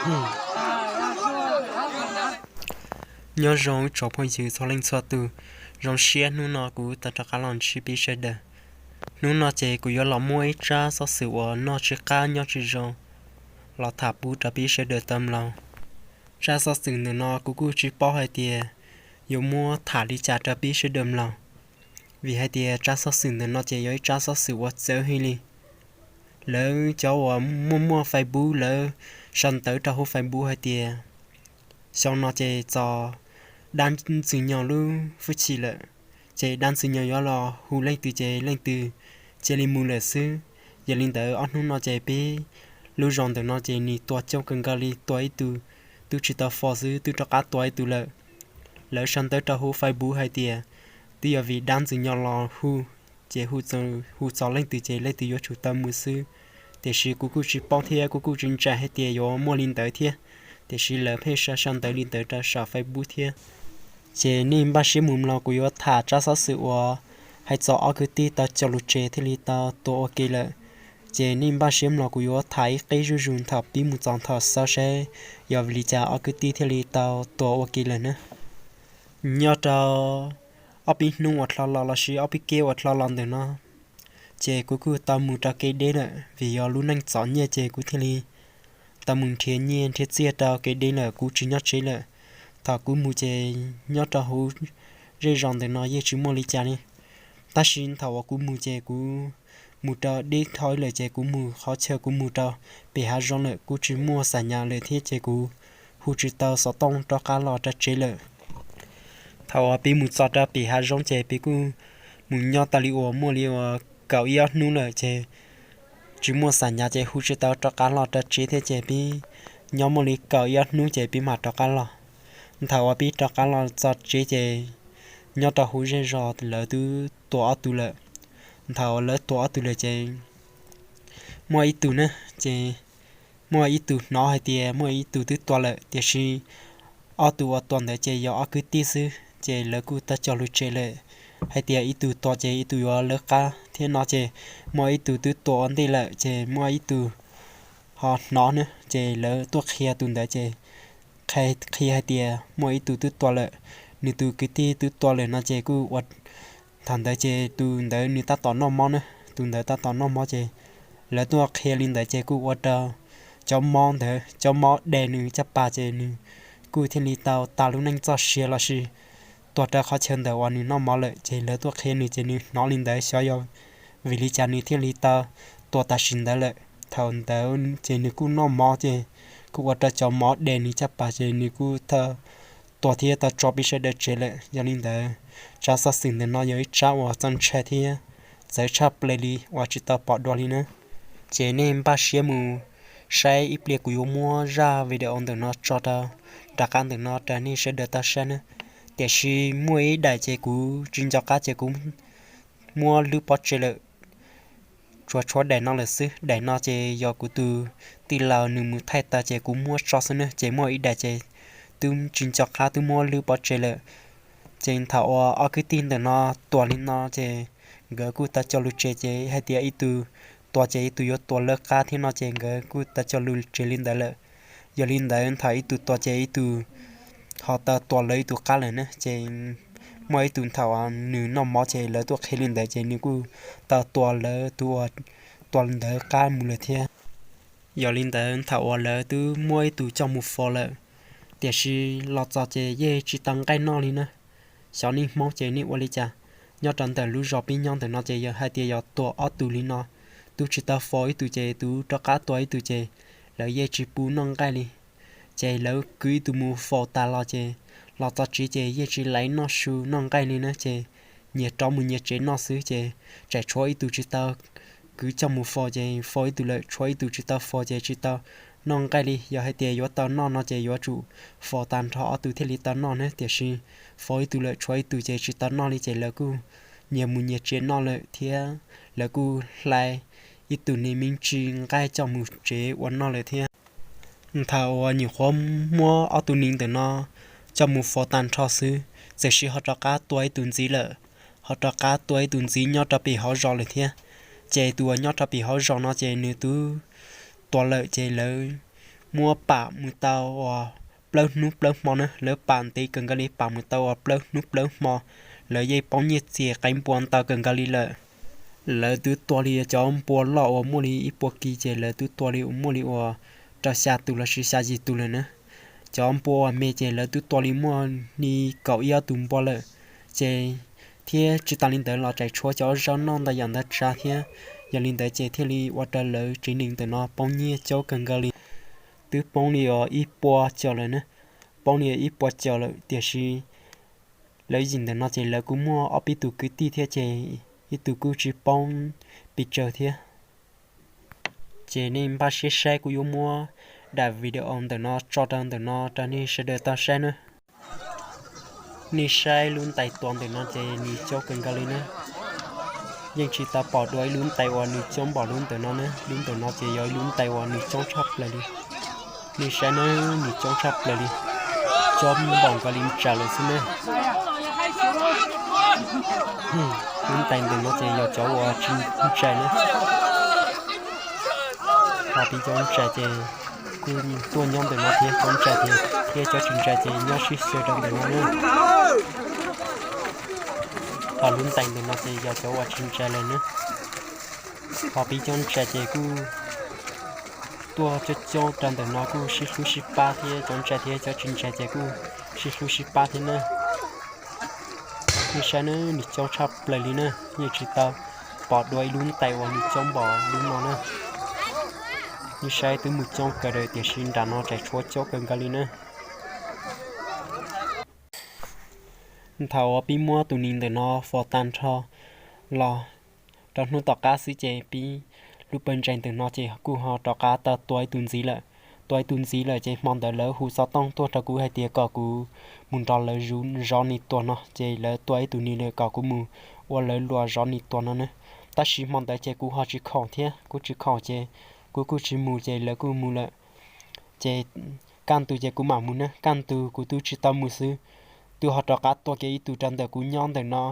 Nyob zoo ib tsoom phooj ywg txhua leej txhua tus, zoo siab hnub no kuv tau rov qab los ntsib peb sawv daws. Hnub no ces kuv yuav los muab ib tsab xov xwm uas noj tsis qab nyob tsis zoo los tham pub rau peb sawv daws tau mloog. Tsab xov xwm ntawm no kuv kuj tsis paub hais tias yuav muab tham li cas rau peb sawv daws mloog, vim hais tias tsab xov xwm ntawm no ces yog ib tsab xov xwm uas txawv heev li. Lawv cov uas muaj muaj Facebook lawv sau ntawv rau hauv Facebook hais tias xyoo no ces txog dab ntxwg nyoog lub hwj chim lawm, ces dab ntxwg nyoog yuav los hu leej twg ces leej twg cia li mus lawm xwb. Yog li ntawd ob hnub no ces peb lub zos ntawm no ces nws tua coob kawg nkaus li, tua ib tug twb tsis tau fo xwb twb rov qab tua ib tug lawm. Lawv sau ntawv rau hauv Facebook hais tias twb yog vim dab ntxwg nyoog los hu, ces hu txog leej twg ces leej twg yuav tsum tau mus xwb. Tiam sis kuv kuj tsis paub thiab kuv kuj tsis ntseeg hais tias yuav muaj li ntawd thiab, tiam sis lawv pheej sau sau ntawv li ntawd rau saum Facebook thiab. Ces nej npaj siab mus mloog kuv yuav tham tsab xov xwm uas hais txog ob kwv tij tau cog lus tseg thiaj li tau tua ua ke lawm. Ces nej npaj siab mloog kuv yuav tham ib qib zuj zus thaum pib mus txog thaum xaus seb yog vim li cas ob kwv tij thiaj li tau tua ua ke lawm na. Nyob rau ob peb hnub uas dhau los lossis ob peb keb uas dhau los ntawm no, ces kuv kuj tau mus rau kev deb lawm vim yog lub neej txom nyem ces kuv thiaj li tau mus nrhiav nyiaj nrhiav txiaj rau kev deb lawm kuv tsis nyob tsev lawm. Thaum kuv mus ces nyob rau hauv zej zos ntawm no yeej tsis muaj li cas li. Tab sis thaum uas kuv mus ces kuv mus rau deb thawj lawm ces kuv mus qhov chaw kuv mus rau pem hav zoov lawm kuv tsis muaj xam nyas lawm thiab ces kuv hu tsis tau xov tooj rov qab los rau tsev lawm. Thaum uas peb mus txog rau pem hav zoov ces peb kuj mus nyob tas li uas muaj li uas kaum ib ob hnub lawm ces tsis muaj xam nyas ces hu tsis tau rov qab los rau tsev thiab ces peb nyob muaj li kaum ib ob hnub ces peb mam rov qab los. Thaum uas peb rov qab los txog tsev ces nyob rau hauv zej zos lawv twb tua ob tug lawm. Thaum uas lawv tua ob tug lawm ces muaj ib tug ne, ces muaj ib tug hnov hais tias muaj ib tug twb tua lawm tiam sis ob tug uas tua ntawd ces yog ob kwv tij xwb ces lawv kuj tau cog lus tseg lawm hais tias ib tug tua ces ib tug yuav lawv qab thiab no ces muaj ib tug twb tua ua ntej lawm ces muaj ib tug ho hnov na ces lawv tuaj qhia tus ntawd ces qhia hais tias muaj ib tug twb tua lawm, nws tus kwv tij twb tua lawm no ces kuj ua, thaum ntawd ces tus ntawd nws tab tom noj mob na, tus ntawd tab tom noj mob ces lawv tuaj qhia li ntawd ces kuj ua rau cov mob ntawd cov mob de nws caj pas ces nws kuj thiaj li tau tas lub neej txoj sia lossis tuag rau qhov chaw ntawd uas nws noj mob lawm ces lawv tuaj qhia nws ces nws hnov li ntawd xyov yog vim li cas nws thiaj li tau tua tam sim ntawd lawm. Thaum ntawd ces nws kuj noj mob ces kuj ua rau cov mob de nws caj pas ces nws kuj tau tuag thiab tau tso peb sawv daws tsev lawm. Yog li ntawd tsab xov xwm ntawm no yog ib tsab uas txaus ntshai thiab txawv tshaj plaws li uas tsis tau pom dua li na. Ces nej npaj siab mus saib ib pliag kuv yuav muab zaj video ntawm no tso rau rov qab ntawm no rau nej sawv daws tau saib na. Tiam sis muaj ib daim ces kuv tsis nco qab ces kuv muab lwb pov tseg lawm. Tsuas tshuav daim no lawm xwb, daim no ces yog kuv tus tij laug nws mus thaij tau ces kuv muab tso xwb na, ces muaj ib daim ces twb tsis nco qab twb muab lwb pov tseg lawm. Ces thaum uas ob kwv tij ntawm no tuag li no ces nkawd kuj tau cog lus tseg ces hais tias ib tug tuag ces ib tug yuav tua lawv qab thiab no ces nkawd kuj tau cog lus tseg li ntawd lawm. Yog li ntawd thaum ib tug tuag ces ib tug ho tau tua lawv ib tug qab lawm na, ces muaj ib tug thaum nws noj mov ces lawv tuaj qhia li ntawd ces nws kuj tau tua lawv tus uas tua ntawd qab mus lawm thiab. Yog li ntawd thaum uas lawv twb muab ib tug coj mus faus lawm, tiam sis los txog ces yeej tsis tau nqaij noj li na. Xyov nej Hmoob ces nej ua li cas? Nyob rau ntawm lub zos peb nyob ntawm no ces yog hais tias yog tua ob tug li no, twb tsis tau faus ib tug ces twb rov qab tua ib tug ces lawv yeej tsis pub noj nqaij li. Ces lawv kwv ib tug mus faus tas los ces los txog tsev ces yeej tsis laiv noj su noj nqaij li na, ces nyias rov mus nyias tsev noj xwb ces tseem tshuav ib tug tsis tau kwv coj mus faus ces faus ib tug lawm, tshuav ib tug tsis tau faus ces tsis tau noj nqaij li. Yog hais tias yuav tau noj no ces yuav tsum faus tag nrho ob tug thiaj li tau noj na, tiam sis faus ib tug lawm tshuav ib tug ces tsis tau noj li ces lawv kuj nyias mus nyias tsev noj lawm thiab lawv kuj hlais ib tug niag me ntsis nqaij coj mus tsev ua noj lawm thiab. Thaum uas nyuam qhuav muab ob tug neeg ntawm no coj mus faus tag nrho xwb, txawm sis ho rov qab tua ib tug ntxiv lawm, ho rov qab tua ib tug ntxiv nyob rau pem hauv zos lawm thiab. Ces tus uas nyob rau pem hauv zos no ces nws twb tuag lawm ces lawv muab pam mus tau uas plaub hnub plaub hmo na, lawv pam ntev kawg nkaus li, pam mus tau uas plaub hnub plaub hmo, lawv yeej poob nyiaj txiag qeeb npua ntau kawg nkaus li lawm. Lawv twb tua li cov npua loj uas muaj li ib puas kis ces lawv twb tua li muaj li uas rau xya tus los sis xya yim tus lawm na. Cov npua uas me ces lawv twb tua li muaj li kaum ib ob tus npua lawm. Ces thiab tsis tas li ntawd los tseem tshuav cov zaub noj ntau yam ntau tsav thiab. Yog li ntawd ces thiaj li ua rau lawv tsev neeg ntawm no poob nyiaj coob kawg nkaus li. Twb poob li uas ib puas caum lawm na, poob li ib puas caum lawm tiam sis lawv yim ntawm no ces lawv kuj muaj ob peb tus kwv tij thiab ces ib tug kuj tsis poob pes tsawg thiab. Ces nej npaj siab saib, kuv yuav muab daim video ntawm no tso rau ntawm no rau nej sawv daws tau saib na. Nej saib lub ntais tua ntawm no ces nws coob kawg nkaus li na. Yeej tsis tau pom dua ib lub ntais uas nws coob npaum lub ntawm no na. Lub ntawm no ces yog ib lub ntais uas nws coob tshaj plaws li. Nej saib na, nws coob tshaj plaws li, coob npaum nkaus li tsam lawm xwb na. Lub ntais ntawm no ces yog cov uas tsis ntshai na. Ho peb cov ntshai ces kuj tuaj nyob ntawm no thiab, cov ntshai thiab, thiab cov tsis ntshai ces nyob sib xyaw rau ntawm no na. Ho lub ntais ntawm no ces yog cov uas tsis ntshai lawm na. Ho peb cov ntshai ces kuj tuaj coob coob rau ntawm no kuj sib hlub sib pab thiab, cov ntshai thiab cov tsis ntshai ces kuj sib hlub sib pab thiab na. Nej saib na, nws coob tshaj plaws li na, yeej tsis tau pom dua ib lub ntais uas nws coob npaum lub no na. Nej saib twb mus coob kawg lawm tiam sis nram no tseem tshuav coob kawg nkaus li na. Thaum uas peb muab tus neeg ntawm no faus tag nrho los rau hnub tom qab xwb ces peb lub pawg ntseeg ntawm no ces kuj ho rov qab tau tua ib tug ntxiv lawm. Tua ib tug ntxiv lawm ces hmo ntawd lawv hu xov tooj tuaj rau kuv hais tias kom kuv mus nrog lawv zov neeg tuag no, ces lawv tua ib tug neeg lawm kom kuv mus ua lawv luag zov neeg tuag no na. Tab sis hmo ntawd ces kuv ho tsis khoom thiab, kuv tsis khoom ces kuv kuj tsis mus ces lawv kuj mus lawm. Ces kaj ntug ces kuv mam mus na, kaj ntug kuv twb tsis tau mus xwb, twb ho rov qab tua kiag ib tug rau ntawm kuv nyob ntawm no,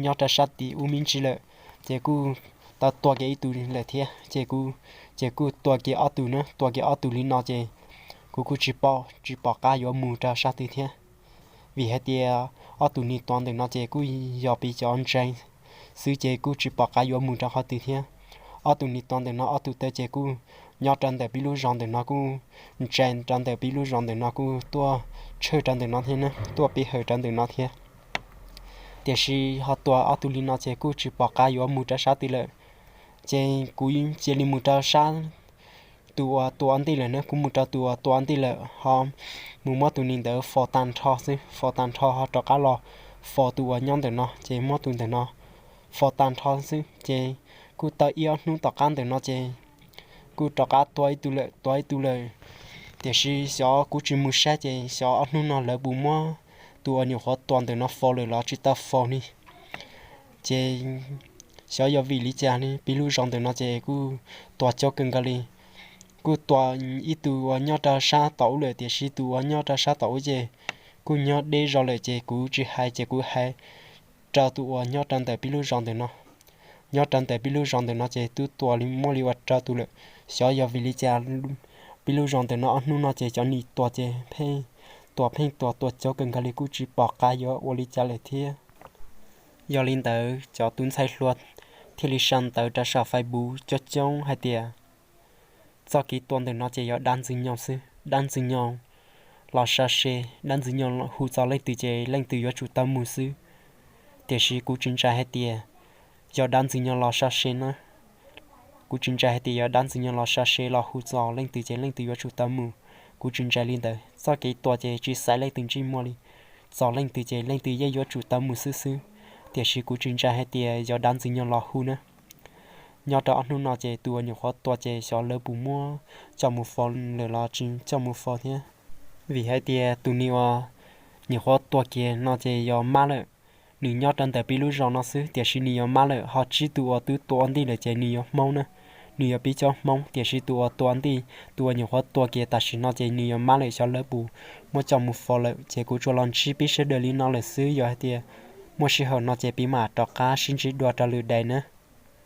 nyob rau sab tim ub me ntsis lawm. Ces kuj tau tua kiag ib tug lawm thiab, ces kuv, ces kuj tua kiag ob tug na, tua kiag ob tug li no ces kuv kuj tsis pom, tsis pom qab yuav mus rau sab twg thiab. Vim hais tias ob tug neeg tuag ntawm no ces kuj yog peb cov ntseeg xwb ces kuj tsis pom qab yuav mus rau qhov twg thiab. Ob tug neeg tuag ntawm no ob tug tawv ces kuj nyob rau ntawm peb lub zos ntawm no, kuj ntsia rau ntawm peb lub zos ntawm no, kuj tuaj tshawj rau ntawm no thiab na, tuaj pe hawm rau ntawm no thiab. Tiam sis ho tua ob tug li no ces kuj tsis pom qab yuav mus rau sab twg lawm. Ces kuv cia li mus rau sab tus uas tua ntej lawm na, kuv mus rau tus uas tua ntej lawm ho mus muab tus neeg ntawd faus tag nrho xwb, faus tag nrho ho rov qab los faus tus uas nyob ntawm no, ces muab tus ntawm no faus tag nrho xwb. Ces kuj tau ib ob hnub tom qab ntawm no ces kuj rov qab tua ib tug lawm, tua ib tug lawm. Tiam sis xyov kuv tsis mus saib ces xyov ob hnub no lawv puas muab tus uas nyuam qhuav tua ntawm no faus lawm los tsis tau faus li. Ces xyov yog vim li cas li, peb lub zos ntawm no ces kuj tua coob kawg nkaus li. Kuj tua ib tug uas nyob rau sab tom ub lawm, tiam sis tus uas nyob rau sab tom ub ces kuj nyob deb zos lawm ces kuv tsis hais ces kuv hais rau tus uas nyob rau ntawm peb lub zos ntawm no. Nyob rau ntawm peb lub zos ntawm no ces twb tua li muaj li ua rau tus lawm. Xyov yog vim li cas peb lub zos ntawm no ob hnub no ces cov neeg tuag ces pheej tuag, pheej tuag, tua coob kawg nkaus li, kuj tsis pom qab yuav ua li cas lawm thiab. Yog li ntawd cov tub ntxhais hluas thiaj li sau ntawv rau saum Facebook coob coob hais tias txoj kev tua ntawm no ces yog dab ntxwg nyoog xwb, dab ntxwg nyoog los sau se, dab ntxwg nyoog hu txog leej twg ces leej twg yuav tsum tau mus xwb. Tiam sis kuv tsis ntseeg hais tias yog dab ntxwg nyoog los sau se na. Kuv tsis ntseeg hais tias yog dab ntxwg nyoog los sau se los hu txog leej twg ces leej twg yuav tsum tau mus. Kuv tsis ntseeg li ntawd, txoj kev tua ces tsis xaiv leej twg ntsej muag li, txog leej twg ces leej twg yeej yuav tsum tau mus xwb xwb. Tiam sis kuv tsis ntseeg hais tias yog dab ntxwg nyoog los hu na. Nyob rau ob hnub no ces tus uas nyuam qhuav tua ces xyov lawv puas muab coj mus faus lawm los tsis coj mus faus thiab. Vim hais tias tus neeg uas nyuam qhuav tua kiag no ces yog mab lawm. Nws nyob rau ntawm peb lub zos no xwb, tiam sis nws yog mab lawm, ho tsib tus uas twb tua ua ntej lawm ces nws yog Hmoob na. Nws yog peb cov Hmoob, tiam sis tus uas tua ua ntej, tus uas nyuam qhuav tua kiag tam sim no ces nws yog mab lawm, xyov lawv puas muab coj mus faus lawm. Ces kuv tsuas los ntsib peb sawv daws li no lawm xwb, yog hais tias muaj sij hawm no ces peb mam rov qab sib ntsib dua rau lwm daim na.